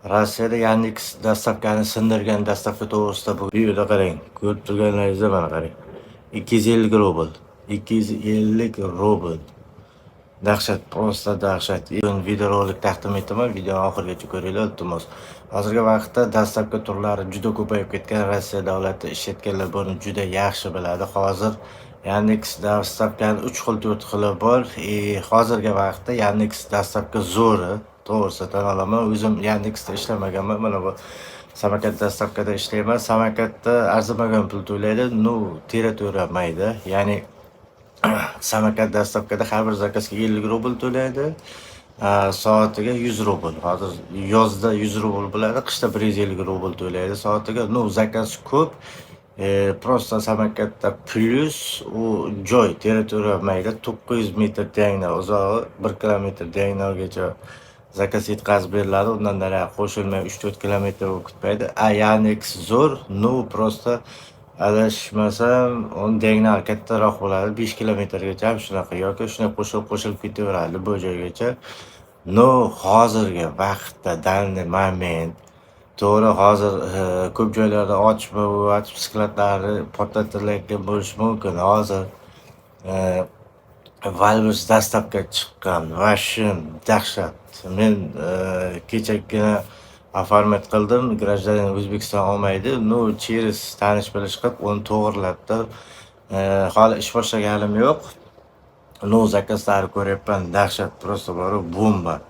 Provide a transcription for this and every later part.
Rossiyada Yandex доставка ni sindirgan доставка to'g'risida bu videoda qarang. Ko'rib turganlaringizda, mana qarang. 250 rubl. 250 rubl. Dahshat, просто dahshat. Bugun videorolik taqdim etaman. Videoni oxirigacha ko'ringlar, iltimos. Hozirgi vaqtda доставка turlari juda ko'payib ketgan. Rossiya davlati ishlatganlar buni juda yaxshi biladi. Hozir Yandex доставка ni 3 xil, 4 xili bor. И hozirgi vaqtda Yandex доставка zo'ri. To'g'risi tan olaman. O'zim Yandexda ishlamaganman. Mana bu Samokat доставка da ishlayman. Samokatda arzimagan pul to'laydi. Ну, territoriya mayda. Ya'ni Samokat доставка da har bir заказ ga 50 rubl to'laydi. Soatiga 100 rubl. Hozir yozda 100 rubl bo'ladi, qishda 150 rubl to'laydi soatiga. Ну, заказ ko'p. Просто samokatda plyus u joy, territoriya mayda, 900 metr diagonal uzog'i, 1 kilometr diagonalgacha заказ yetkazib beriladi. Undan nariga qo'shilmay 3-4 kilometr kutmaydi. A Yandex zo'r, ну, просто adashmasam, uni diagonal kattaroq bo'ladi, 5 kilometrgacha ham shunaqa yoki shunday qo'shilib qo'shilib ketaveradi любой joygacha. Но hozirgi vaqtda, данный момент, to'g'ri, hozir ko'p joylarda otishma bo'lyapti, склад lari portlatilayotgan bo'lishi mumkin. Hozir Wildberries доставка chiqqan, вообще dahshat. Men kechagina оформить qildim, гражданин O'zbekiston olmaydi. Ну, через tanish bilish qilib, uni to'g'irlatdi. Hali ish boshlaganim yo'q. Но заказ larni ko'ryapman, dahshat, просто borib bomba.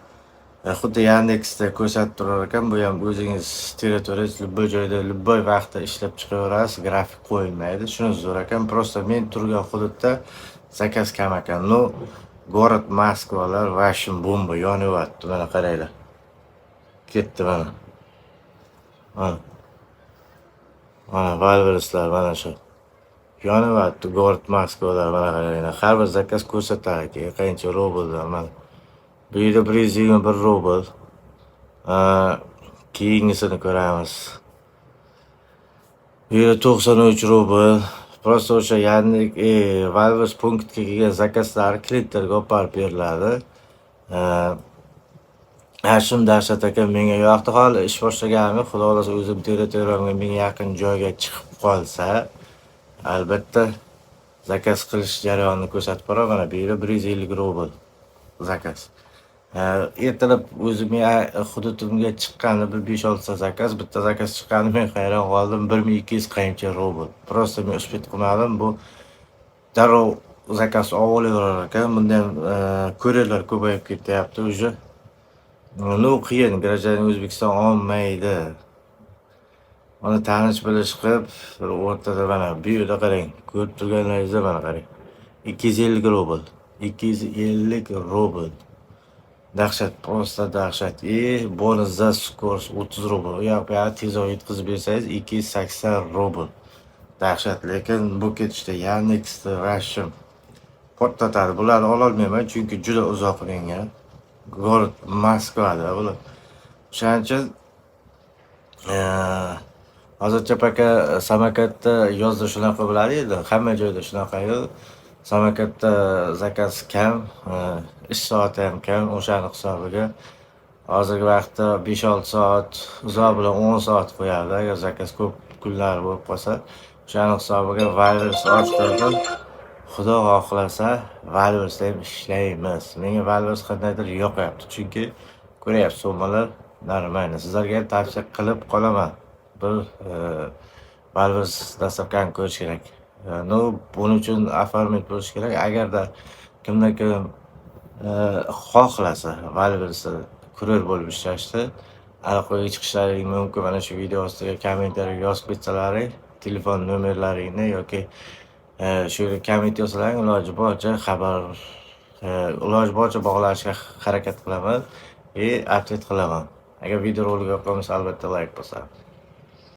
Xuddi Yandexda ko'rsatib turar ekan, bu ham o'zingiz territoriyangiz, любой joyda, любой vaqtda ishlab chiqaverasiz, grafik qo'yilmaydi. Shunisi zo'r ekan. Просто men turgan hududda заказ kam ekan. Ну, город Moskvalar вообще bomba yonyapti. Mana qaranglar. Ketdi mana. Mana. Mana Wildberrieslar mana shu. Yonyapti город Moskvalar, mana qaranglar. Har bir заказ ko'rsatar ekan, qancha rubldan mana. Bu yerda 121 rubl. Keyingisini ko'ramiz. Bu yerda 93 rubl. Просто o'sha Yandex, Wildberries punktga kelgan заказ lar klientlarga olib borib beriladi. Shum dahshat ekan, menga yoqdi. Hali ish boshlaganim yo'q. Xudo xohlasa, o'zim territoriyamga menga yaqin joyga chiqib qolsa, albatta заказ qilish jarayonini ko'rsatib boraman. Mana bu yerda 150 rubl заказ. Ertalab o'zimga hududimga chiqqani bir 5-6 ta заказ, bitta заказ chiqqani men hayron qoldim. 1200 qancha rubl. Просто men успеть qilmadim. Bu darrov заказ olib olaverar ekan. Bunda ham kuryerlar ko'payib ketyapti уже. Ну, qiyin, гражданин O'zbekiston olmaydi. Uni tanish bilish qilib, bir o'rtada mana bu yerda qarang, ko'rib turganlaringizda, mana qarang. 250 rubl. 250 rubl. Dahshat, просто dahshat. И бонус за скорость 30 rubl. U yoq bu yoqqa tezroq yetkazib bersangiz, 280 rubl. Dahshat, lekin bu ketishda Yandexda вообще portlatadi. Bularni ololmayman, chunki juda uzoq menga. Город Moskvada bular. O'shaning uchun hozircha пока samokatda yozda shunaqa bo'ladi edi. Hamma joyda shunaqa edi. Samokatda заказ kam, ish soati ham kam, o'shani hisobiga. Hozirgi vaqtda 5-6 soat, uzoq bilan 10 soat qo'yadi agar заказ ko'p kunlar bo'lib qolsa. O'shani hisobiga Wildberries ochtirdim. Xudo xohlasa, Wildberriesda ham ishlaymiz. Menga Wildberries qandaydir yoqyapti, chunki ko'ryapsiz, summalar нормально. Sizlarga ham tavsiya qilib qolaman. Bir Wildberries доставка ni ko'rish kerak. Ну, buning uchun оформить bo'lish kerak. Agarda kimda kim xohlasa Wildberriesda kuryer bo'lib ishlashni, aloqaga chiqishlaring mumkin. Mana shu video ostiga kommentariy yozib ketsalaring, telefon nomerlaringni yoki shu yerga komment yozsalaring, iloji boricha xabar, iloji boricha bog'lanishga harakat qilaman и ответ qilaman. Agar videorolik yoqqan bo'lsa, albatta layk bosamiz.